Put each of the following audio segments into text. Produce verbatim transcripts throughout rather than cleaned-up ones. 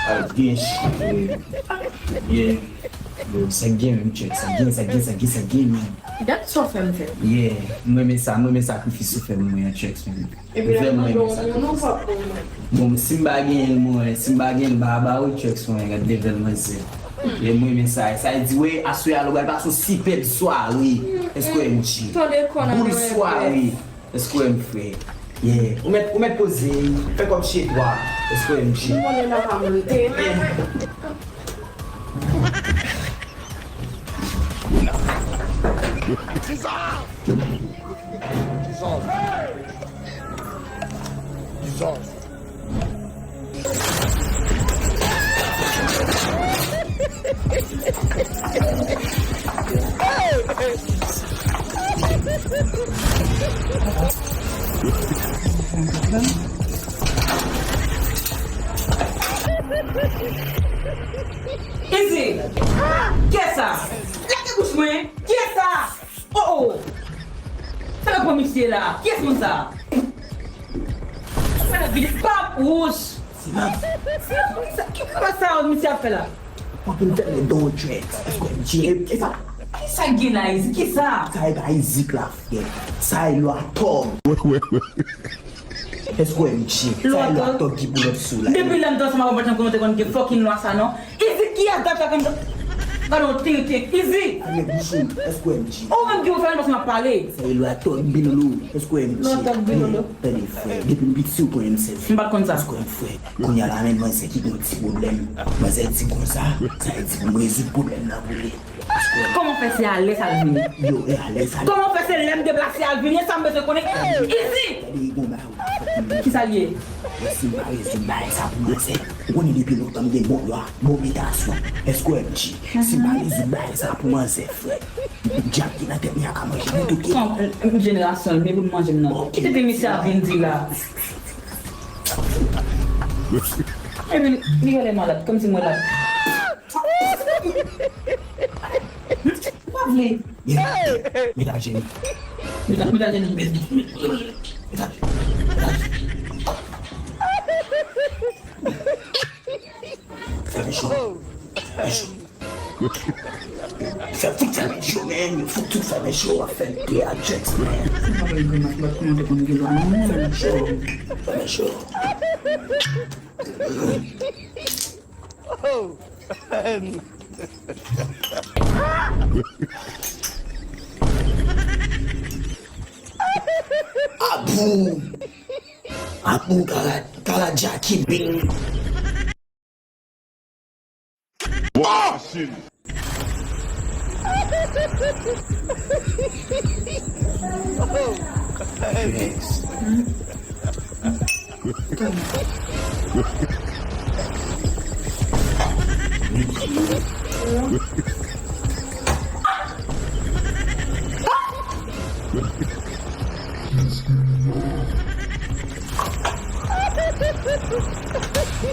Al gen ch-, gen, yo, sa gen menm, Chuck, sa gen, sa gen, sa gen, sa gen menm. Gad sa w fè m fè. Yeah, m renmen sa, m renmen sakrifis ou fè pou mwen an, Chuck, man. Epi lè m mande w moun ou pap pou mwen. Bon, si m pa genyen l, mwen, si m pa genyen l, m pa ba ou, Chuck, man, gad level manzè. E m renmen sa, sa vle di, wi, aswè a, nou pral pase yon sipèb sware. Èske w M G? Tande kò nan boul sware. Èske w M G? Yeah. Ou mèt, ou mèt poze, fè kòm chez toi. Èske w M G? M konnen nan pa m rete. Jesus! Jesus! Jesus! Izi! Kiyès sa? Lage bouch mwen! Kiyès sa? Oh, oh! Sa nan pran misye la? Kiyès moun sa? Sa nan vide pap wouch! Silans! Ki kaka sa misye ap fè la? Mwen vin fè men don dread. Èske w M G? Kisa? Kisa k gen la, Izi? Kisa? Sa e pa Izi k la, frè. Sa e lwa tòg. Èske w M G? Sa e lwa tòg ki pou lòt sou la. Depi lè m te ansanm avè w, m pa t janm konn te konn gen fucking lwa sa, non. Izi, kiyès dat la konn gade w tenten? Izi! Fèmen bouch ou. Èske w M G? Ou menm ki ou fèmen paske m ap pale. Sa e lwa tòg bilolo. Èske w M G? Lwa tòg bilolo. Tande, frè. Depi m piti, ou konnen m sèvi. M pa t konn sa. Èske w M G, frè? Kounye a la menm manzè ki gen yon ti pwoblèm. Manzè di konsa, sa vle di pou m rezoud pwoblèm nan pou li. Kòman fè se alè sa l vini? Yo, e alè sa l. Kòman fè se lè m deplase al vini? E sa m bezwen konnen. Izi! Tande, gon bagay ou pa fè pou mwen. Kisa l ye? E si m pa rezoud bagay sa pou manzè? Ou konnen depi lontan m gen bon lwa, bon repitasyon. Èske w M G? Si m pa rezoud bagay sa pou manzè, frè, dyab ki nan tèt li a ka manje nou tout. Kòm, m, jenerasyon l, men pou l manje m nan. Ki tete misye ap vin di la? Epi, li genlè malad, kòmsi mwen la. Ou pa vle. Meta jeni. Meta, meta jeni. Meta, meta jeni. Fèmen cho. Fèmen cho. Fè fout fèmen cho, man. Yo fout tout fèmen cho. W ap fè n peye a chèks, man. Se pa vre, grimas, bat kòman te konn gen lwa, non? Fèmen cho. Fèmen cho. Oh, man. Abou! Abou, kara, kara Jackie Bing. Machine.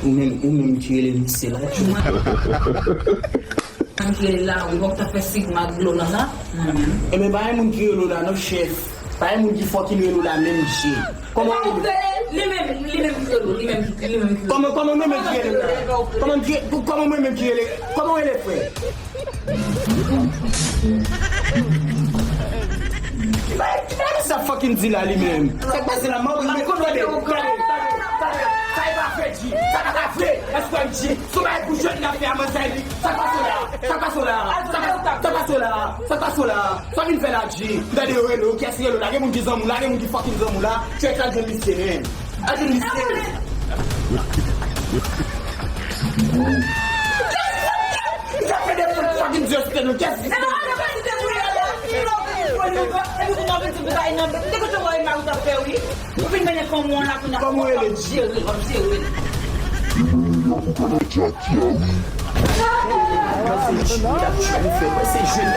Ou menm, ou menm ki rele misye la, ki. Mwen ki rele la, wi, bon, ta fè sigma dlo nan la. Mwen menm. Ebyen, pa gen moun ki rele w la, non, chèf. Pa gen moun ki fucking rele w la, menm je. Kòman w rele? Li menm, li menm ki rele w, li menm, li menm ki rele w. Kòman, kòman mwen menm ki rele w la? Kòman ki, kòman mwen menm ki rele? Kòman w rele, frè? Ki bagay, ki bagay sa fucking di la li menm? Sa k pase la, mwen, mwen, mwen, tande, tande, tande, tande. Sa e pa vre, G. Sa pa ka vre. Èske w M G? Sou bagay pou jèn nan fè a manzè li. Sa k pase la? Sa k pase la? Sa k pase la? Sa k pase la? Sa vin fè la, G? Tande yo rele w, kiyès ki rele w la? Gen moun ki zanmi w la, gen moun ki fucking zanmi w la. Chèk la, jwenn misye, men. Al jwenn misye. Sa fè de fwa ki m di yo site nou kès. Kòman w rele? Jere, w ap jere. Mwen se jwe n ap jwe, frè. Mwen se jwe n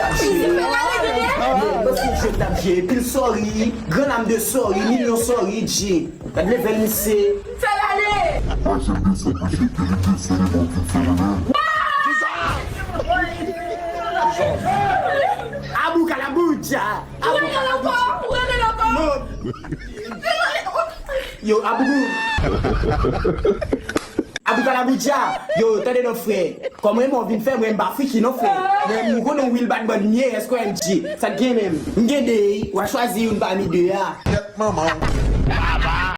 ap jwe. Pil sòri, gran nam de sòri, milyon sòri, G. Gad level misye. Fè l ale! Pase desann misye, ke li desann li bon vin fè level. Abu Kalabudja! Ou rele l ankò? Ou rele l ankò? Non. Yo, Abougou. Abou Kalaboudja. Yo, tande non, frè. Kòman mwen vin fè, mwen m pa friki non, frè. Mwen m konnen w real bad man m ye, S K M G. Sa k gen menm? M gen de, w a chwazi youn pami de a. Kèt manman w.